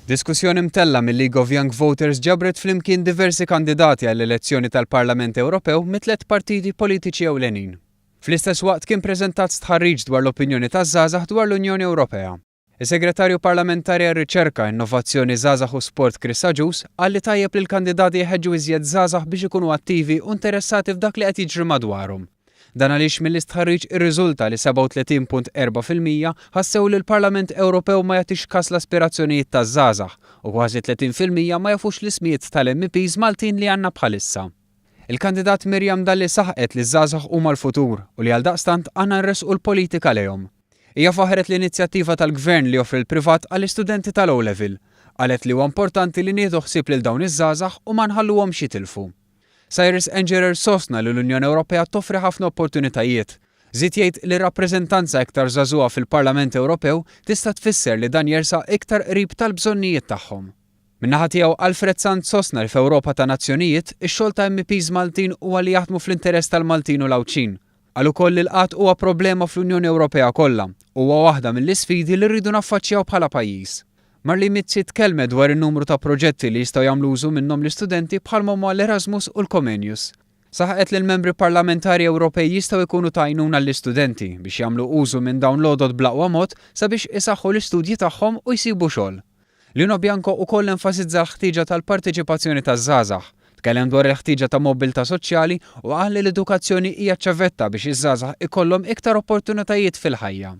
Diskussjoni mtellgħa mil-League of Young Voters ġabret flimkien diversi kandidati għall-elezzjoni tal-Parlament Ewropew mit-tliet partiti politiċi ewlenin. Fl-istess waqt kien preżentat stħarriġ dwar l-opinjoni taż-żgħażagħ dwar l-Unjoni Ewropea. Is-Segretarju Parlamentari għar-Riċerka, Innovazzjoni, Żgħażagħ u Sport Chris Agius qal li tajjeb li l-kandidati jħeġġu iżjed żgħażagħ biex ikunu attivi u interessati f'dak li qed jiġri madwarhom. Dan għaliex mill-istħarriġ irriżulta li 37.4% ħassew li l-Parlament Ewropew ma jagħtix kas l-aspirazzjonijiet taż-żgħażagħ u kważi 30% ma jafux l-ismijiet tal-MEPs Maltin li għandna bħalissa. Il-kandidat Miriam Dalli saħqet li ż-żgħażagħ huma l-futur u li għaldaqstant għandna nressqu l-politika lejhom. Hija faħħret l-inizjattiva tal-Gvern li joffri l-privat għall-istudenti tal-O Level. Qalet li huwa importanti li nieħdu ħsieb lil dawn iż-żgħażagħ u ma nħalluhomx jitilfu. Cyrus Engerer sostna li l-Unjoni Ewropea toffri ħafna opportunitajiet. Żied jgħid li rappreżentanza iktar żagħżugħa fil-Parlament Ewropew tista' tfisser li dan jersaq iktar qrib tal-bżonnijiet tagħhom. Min-naħa tiegħu Alfred Sant sostna li f'Ewropa ta' nazzjonijiet, ix-xogħol ta' MEPs Maltin huwa li jaħdmu fl-interess tal-Maltin u l-Għawdxin. Qal ukoll li l-qgħad huwa problema fl-Unjoni Ewropea kollha u huwa waħda mill-isfidi li rridu naffaċċjaw bħala pajjiż. Marlene Mizzi tkellmet dwar in-numru ta' proġetti li jistgħu jagħmlu użu minnhom l-istudenti bħalma huma l-Erasmus u l-Comenius. Saħqet li l-membri parlamentari Ewropej jistgħu jkunu ta' għajnuna lill-istudenti biex jagħmlu użu minn dawn l-għodod bl-aqwa mod sabiex isaħħu l-istudji tagħhom u jsibu xogħol. Lino Bianco ukoll enfasizza l-ħtieġa tal-parteċipazzjoni taż-żgħażagħ. Tkellem dwar il-ħtieġa ta' mobbiltà soċjali u qal li l-edukazzjoni hija ċ-ċavetta biex iż-żgħażagħ ikollhom iktar opportunitajiet fil-ħajja.